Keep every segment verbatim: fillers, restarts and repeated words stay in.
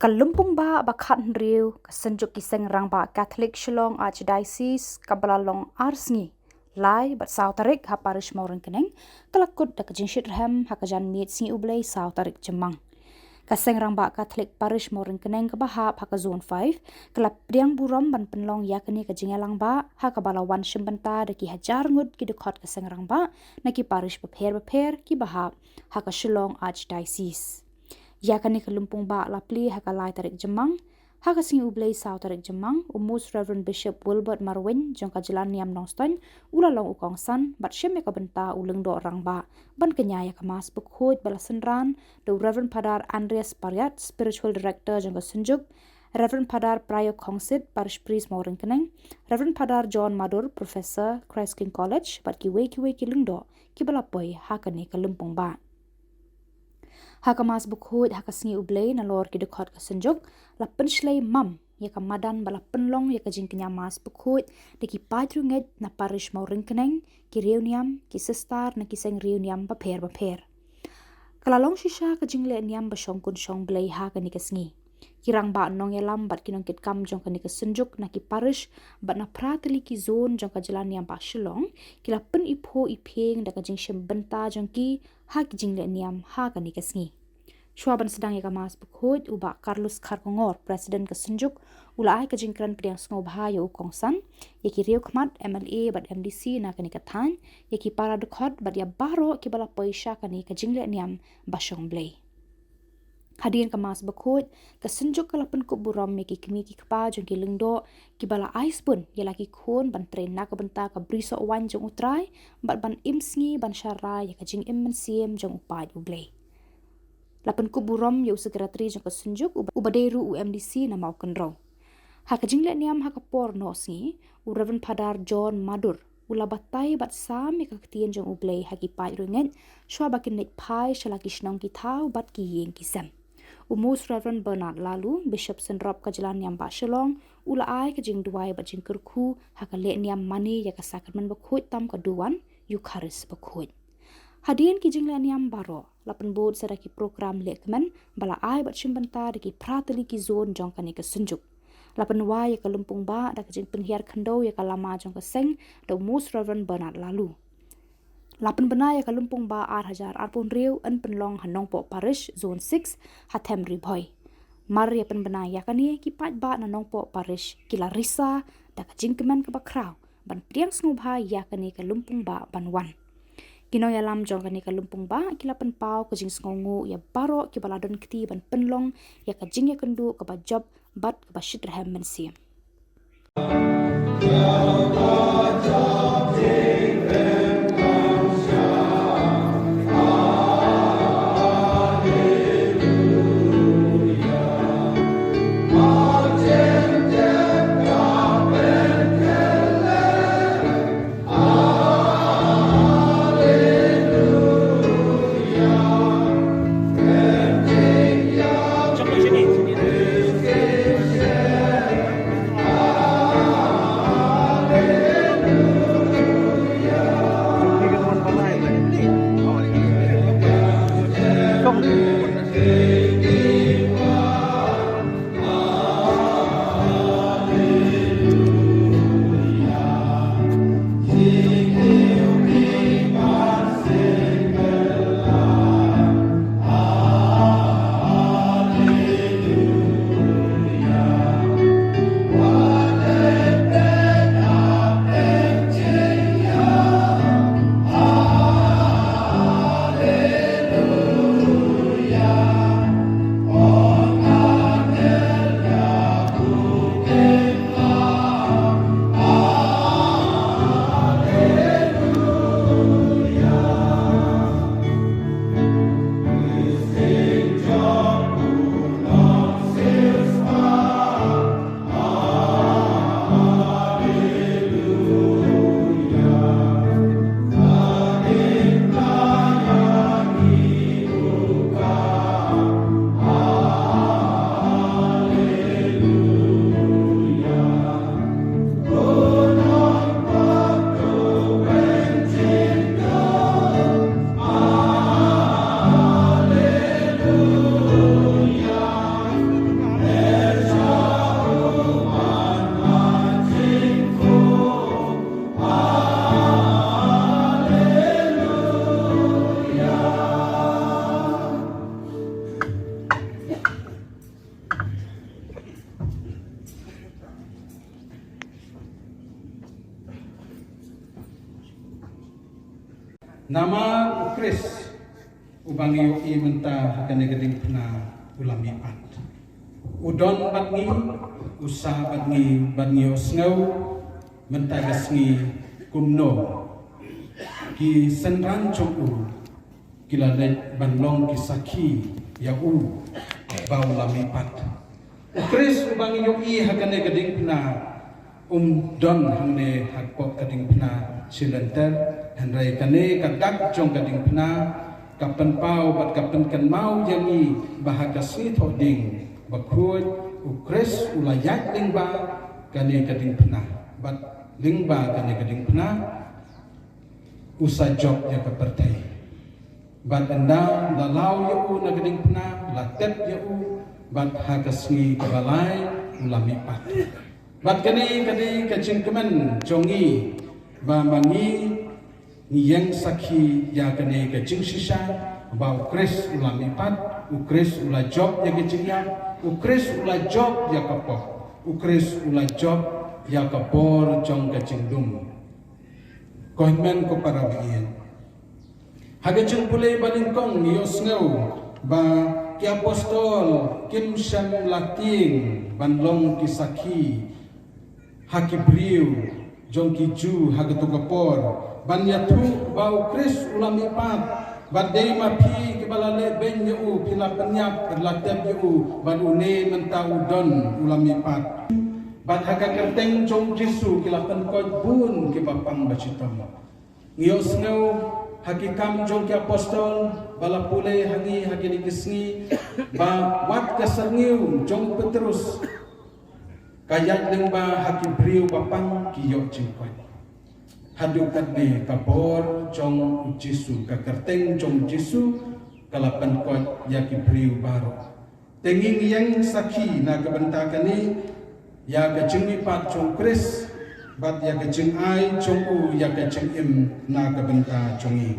Ka lympung bah ba khathynriew ka Synjuk ki Seng Rangbah Katholik Shillong Archdiocese, kaba la long ar sngi, lai bad saw tarik ha Parish Mawryngkneng, ka la kut da ka jingshitrhem ha ka janmiet Sngi U Blei saw tarik Jymmang. Ka Seng Rangbah Katholik Parish Mawryngkneng kaba hap ha ka Zone five ka la pdiang burom ban pynlong ïa kane ka jingïalang bah, ha kaba la wan shim bynta da ki hajar ngut ki dkhot ka Seng Rangbah na ki parish bapher bapher kiba hap ha ka Shillong Archdiocese. Ïa kane ka lympung bah la plie ha ka lai tarik Jymmang. Ha ka Sngi U Blei saw tarik Jymmang, u Most Reverend Bishop Wilbert Marwein jong ka jylla niam Nongstoiñ u la long u kongsan bad shem ïa ka bynta u lyngdoh rangbah ban kñia ïa ka Mass bakhuid ba la synran da u Reverend Father Andreas Pariat, Spiritual Director jong ka Synjuk, Reverend Father Prayo Khongsit, Parish Priest Mawryngkneng, Reverend Father John Madur, Professor, Christ King College, bad kiwei kiwei ki lyngdoh kiba la poi ha kane ka lympung bah. Ha ka Mass bakhuid ha ka Sngi U Blei, nalor ki dkhot ka Synjuk la pynshlei mam ïa ka madan ba la pynlong ïa ka jingkñia Mass bakhuid da ki paid riewngeit na Parish Mawryngkneng, ki riewniam, ki sister na ki seng riewniam bapher bapher. Ka la long shisha ka jingleh niam ba shongkun shongblei ha kane ka sngi. Ki rangbah nongïalam bad ki nongkitkam jong kane ka Synjuk na ki parish bad na phra tylli ki zone jong ka jylla niam bah Shillong ki la pyniphuh iphieng da ka jingshim bynta jong ki ha ki jingleh niam ha kane ka sngi. Shuwa ban sdang ïa ka Mass bakhuid, u Bah Carlos Kharkongor, President ka Synjuk, u la ai ka jingkren pdiang sngewbha ïa u kongsan, ïa ki riewkhmat, M L A bad M D C na kane ka thaiñ, ïa ki para dkhot bad ïa baroh kiba la poi sha kane ka jingleh niam ba shongblei. Hadien ka Mass bakhuid, ka Synjuk ka la pynkup burom ïa ki kmie ki kpa jong ki lyngdoh kiba la ai sbun ïa la ki khun ban trei na ka bynta ka brisoh waiñ jong U Trai bad ban im sngi ban sharai ïa ka jingim mynsiem jong u paid U Blei. La pynkup burom ïa u Secretary jong ka Synjuk, uba dei ruh u M D C na Mawkynrew. Ha ka jingleh niam ha ka por noh sngi, u Reverend Father John Madur u la batai bad sam ïa ka ktien jong U Blei ha ki paid riewngeit shuwa ba kin leit phai sha la ki shnong ki thaw bad ki ïing ki sem. U Most Reverend Bernard Laloo, Bishop synrop ka jylla niam bah Shillong, u la ai ka jingduwai bad jingkyrkhu ha ka leh niam mane ïa ka sakramen bakhuid tam ka duwan, Eukharist bakhuid. Hadien ki jingleh niam baroh, la pynbud sa da ki program lehkmen ba la ai bad shim bynta da ki phra tylli ki zone jong kane ka Synjuk. La pynwai ïa ka lympung bah da ka jingpynhiar khyndew ïa ka lama jong ka seng da u Most Reverend Bernard Laloo. La pynbna ïa ka lympung bah ar hajar arphew hynriew yn pynlong ha Nongpoh Parish, Zone six, ha Them Ri Bhoi. Mar ïa pynbna ïa kane, ki paidbah na Nongpoh Parish ki la risa da ka jingkmen kaba khraw ban pdiang sngewbha ïa kane ka lympung bah ban wan. Ki nongïalam jong kane ka lympung bah ki la pynpaw ka jingsngewnguh ïa baroh kiba la don kti ban pynlong ïa ka jingïakynduh kaba jop bad kaba shitrhem mynsiem. Namar u Khrist uba ngi ïohi mynta ha kane ka diengphna u la mihpat. U don bad ngi, u sah bad ngi, bad ngi ïohsngew mynta ka sngi kumno ki synran jong u ki la leit ban long ki sakhi ïa u ba u la mihpat. U Khrist uba ngi ïohi ha kane ka diengphna um don hangne hapoh ka diengphna shilynter, hynrei kane ka dak jong ka diengphna ka pynpaw bad ka pynkynmaw ïa ngi ba ha ka sngi thohdieng bakhuid u Khrist u la ïaid lyngba kane ka diengphna, bad lyngba kane ka diengphna u sa jop ïa ka pyrthei. Bad ynda la law ïa u na ka diengphna, la tep ïa u, bad ha ka sngi kaba lai u la mihpat. Bad kane ka dei ka jingkmen jong ngi ba ma ngi ngi ïeng sakhi ïa kane ka jingshisha ba u Khrist u la mihpat, u Khrist u la jop ïa ka jingïap, u Khrist u la jop ïa ka pop, u Khrist u la jop ïa ka bor jong ka jingdum. Ko hynmen ko para baieit, ha ka jingpule ba nyngkong ngi ïohsngew ba ki apostol kim shym la tieng ban long ki sakhi ha ki briew jong ki Jiw ha kato ka por ban ïathuh ba u Khrist u la mihpat. Bad dei ma phi kiba la leh beiñ ïa u, phi la pynïap, phi la tep ïa u, bad une mynta u don u la mihpat. Bad ha ka kyrteng jong u Jisu ki la pynkoit bun kiba pang ba shitom. Ngi ïohsngew ha ki Kam jong ki Apostol ba la pule ha ngi ha kine ki sngi ba wat ka syrngiew jong u Petrus ka ïaid lyngba ha ki briew ba pang ki ïoh jingkoit. Haduh katne ka bor jong u Jisu, ka kyrteng jong u Jisu ka la pynkoit ïa ki briew baroh. Te ngi ïeng sakhi na ka bynta kane ïa ka jingmihpat jong u Khrist bad ïa ka jingai jong u ïa ka jingim na ka bynta jong ngi.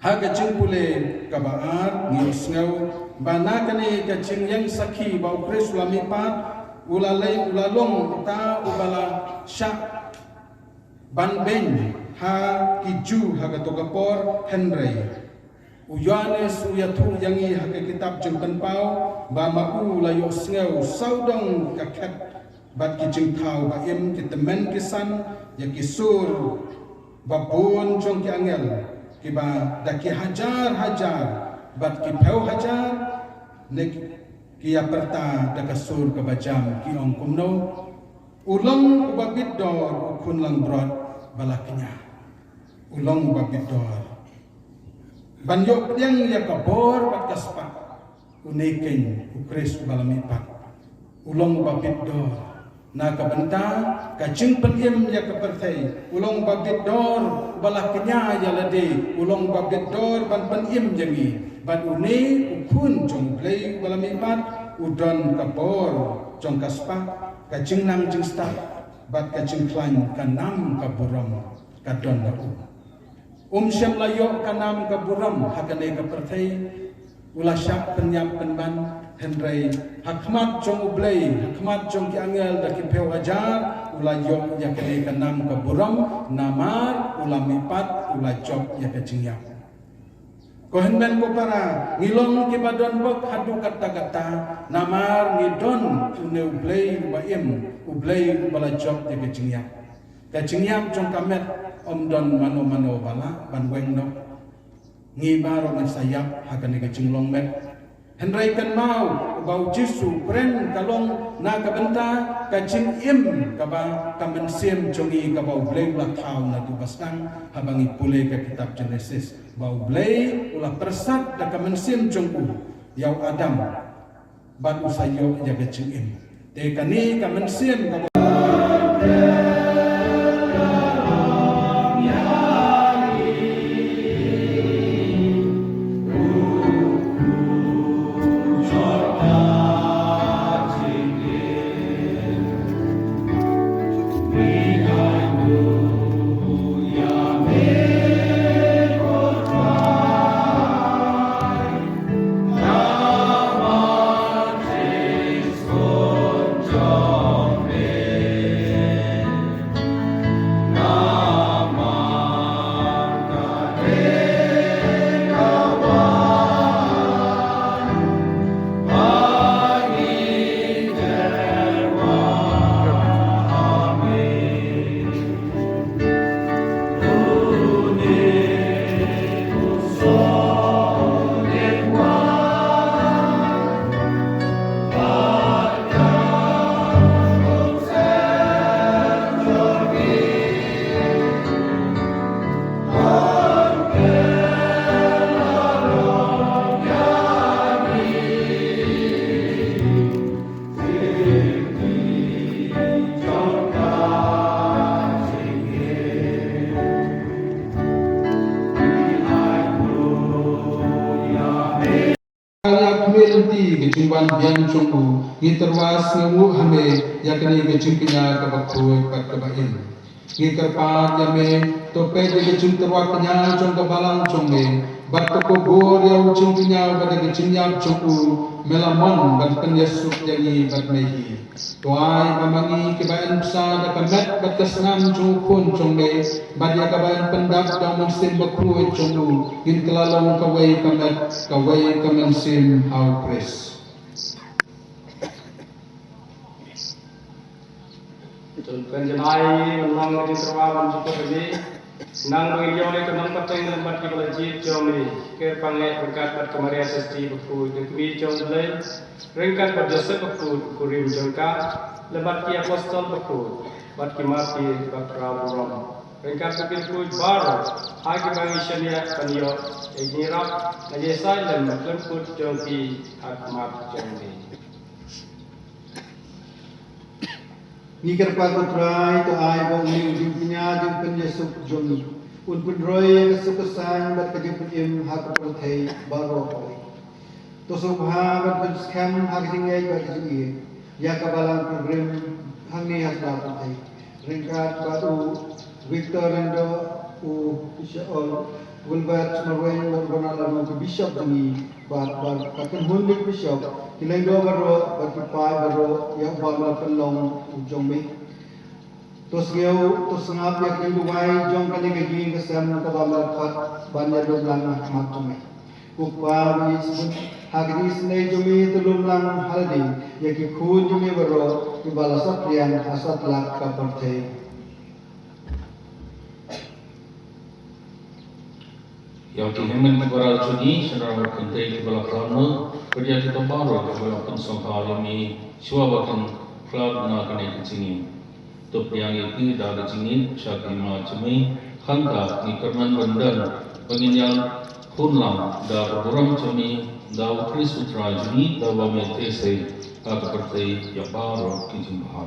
Ha ka jingpule kaba ar ngi ïohsngew ba na kane ka jingïeng sakhi ba u Khrist u la mihpat, u la lei, u la long uta uba la shah ban beiñ ha ki Jiw ha kato ka por, hynrei u Ïoannis u ïathuh ïa ngi ha ka kitab Jingpynpaw ba ma u la ïohsngew sawdong ka khet bad ki jingthaw ba im, ki tymmen ki san, ïa ki sur ba bun jong ki angel kiba da ki hajar hajar bad ki phew hajar ne ki ïa pyrta da ka sur kaba jam, ki ong kumno: U long uba bit dor, u khun langbrot ba la kñia. U long uba bit dor ban ïoh pdiang ïa ka bor bad ka spah. Une keiñ u Khrist uba la mihpat u long uba bit dor na ka bynta ka jingpynim ïa ka pyrthei. U long uba bit dor uba la kñia ïa lade. U long uba bit dor ban pynim ïa ngi. Bad une u Khun jong U Blei uba la mihpat u don ka bor jong ka spah, ka jingnang jingstad bad ka jingkhlaiñ, ka nam ka burom ka don na u. Um shym la ïoh ka nam ka burom ha kane ka pyrthei. U la shah pynïap pynban, hynrei ha khmat jong U Blei, ha khmat jong ki angel da ki phew hajar, u la ïoh ïa kane ka nam ka burom namar u la mihpat, u la jop ïa ka jingïap. Ko hynmen ko para, ngi long kiba don bok haduh katta katta namar ngi don une U Blei uba im, U Blei uba la jop ïa ka jingïap. Ka jingïap jong ka met ym don mano mano ba lah ban weng noh. Ngi baroh ngi sa ïap ha kane ka jinglong met. Hynrei kynmaw ba U Jisu u kren ka long na ka bynta ka jingim kaba ka mynsiem jong ngi kaba U Blei u la thaw naduh ba sdang. Haba ngi pule ka kitab Jenesis ba U Blei u la pyrsad da ka mynsiem jong u ïa u Adam bad u sa ïoh ïa ka jingim. Te kane ka mynsiem kaba Ka jingwan biang jong u, ngi tyrwa sngewnguh ha me ïa kane ka jingkñia kaba khuid bad kaba im. Ngi kyrpad ïa me, to peit ïa ka jingtyrwa kñia jong ka balang jong me, bad to kubur ïa u jingkñia bad ïa ka jingïap jong u, me la mon ban pynïasuk ïa ngi bad me hi. To ai ba ma ngi kiba yn bsa da ka met bad ka snam jong u Khun jong me, bad ïa kaba yn pyndap da u Mynsiem Bakhuid jong u, ngin kylla long kawei ka met, kawei ka mynsiem ha u Khrist. Tun pynjanai ban long ka jingtyrwa ban jukut ïa me. Nang ba ngin ïoh ïa ka nongpateng lem bad kiba la jied jong me, kyrpang eh ryngkat bad ka Maria Theisotti bakhuid, ka kmie jong U Blei, ryngkat bad Joseph bakhuid, u kurim jong ka, lem bad ki apostol bakhuid, bad ki martir bad ki mrad burom, ryngkat bad ki bakhuid baroh, ha kiba ngi shaniah ban ïoh ïa ka jingïarap, ngi ïasaid lem bad khlem kut jong ki ha khmat jong me. Ngi kyrpad, ko Trai, to ai ba une u jingkñia jingpynïasuk jong ngi un pynroi ïa ka suk ka saiñ bad ka jingpynim ha ka pyrthei baroh kawei. To sngewbha ban pynskhem ha ka jingngeit bad ka jingïeit ïa ka balang pilgrim hangne ha sla pyrthei, ryngkat bad u Victor Lyngdoh, u Bishop Wilbert Marwein, bad u Ronald Arun, u Bishop jong ngi, bad, bad ka kynhun lut bishop, ki lyngdoh baroh, bad ki paid baroh, ïa uba me la pynlong u jong me. To sngew, to sngap ïa ka jingduwai jong kane ka ïing ka sem kaba me la khot ban ïalum lang ha khmat jong me. Ko Kpa ba ïeit sbun, ha ka jingisynei jong me to lum lang ha lade ïa ki khun jong me baroh kiba la saphriang ha satlak ka pyrthei. Ïa ki hynmen ki baral jong ngi, shynrang bad kynthei kiba la khlad noh, bad ïa kita baroh kiba la pynsangha ïa me shuwa ba kin khlad na kane ka jingim. To pdiang ïa ki da ka jingngeit sha ka hima jong me, hangta ngi kyrmen ban don ba ngin ïakhun lang da ka burom jong me, da U Khrist U Trai jong ngi, da uba me trei sei ha ka pyrthei ïa baroh ki jingbha.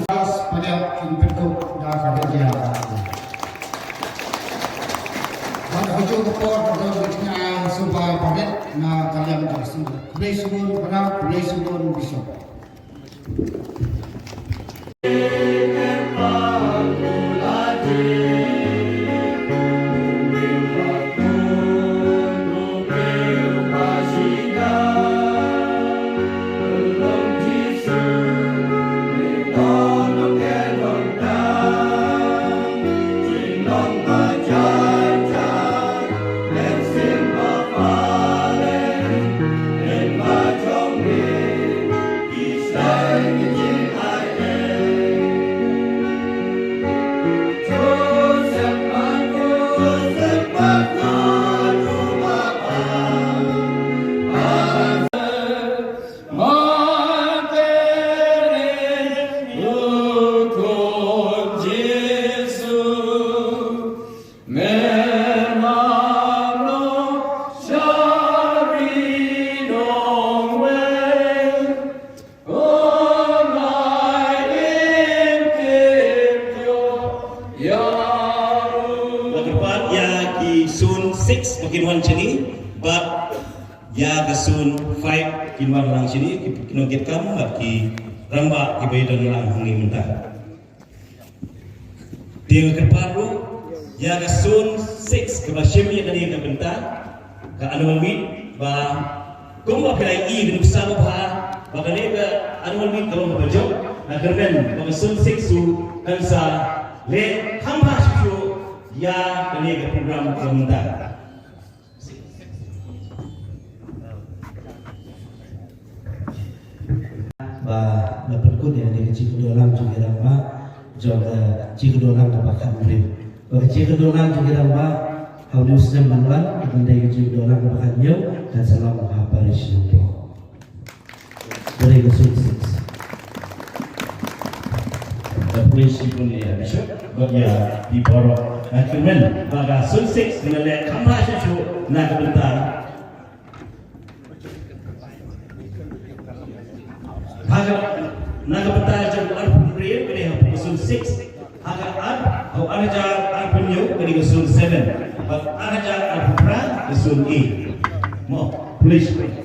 Pas pynïap kin pynkup da ka jingïap. Bad ha kajuh ka por ka don ka jingïalang suba barit na ka liang jong u Bishop. Khublei shibun para, khublei shibun Bishop. Nga kyrpad ïa ki zone six ba kin wan shane, bad ïa ka zone five kin wan lang shane, ki, ki nongkitkam bad ki rangbah kiba ïadon lang hangne mynta. Te nga kyrpad ruh ïa ka zone six kaba shim ïa kane ka bynta ka annual meet, ba kumba phi la ïohi, ka nuksa ba bha ba kane ka annual meet ka long kaba jop. Nga kyrmen ba ka zone six ruh kan sa leh kham bha shuh shuh ïa kane ka program ka mynta. Ba la pynkut ïa kane ka jingkynduh lang jong ki rangbah, jong ka jingkynduh lang kaba khathynriew. Ba ka jingkynduh lang jong ki rangbah ha une u snem ban wan kan dei ka jingkynduh lang kaba khathynñiew, kan sa long ha Parish Nongpoh. Very good, six six. Khublei shibun ïa Bishop bad ïa phi baroh. Nga kyrmen ba ka zone six kan leh kham bha shuh shuh na ka bynta. Ha ka, na ka bynta jong u arphew hynriew ka dei ha u zone six. Ha ka ar, ha u ar hajar arphew hynñiew ka dei ka zone seven. Bad ar hajar arphew phra ka zone A. Mo, khublei shibun.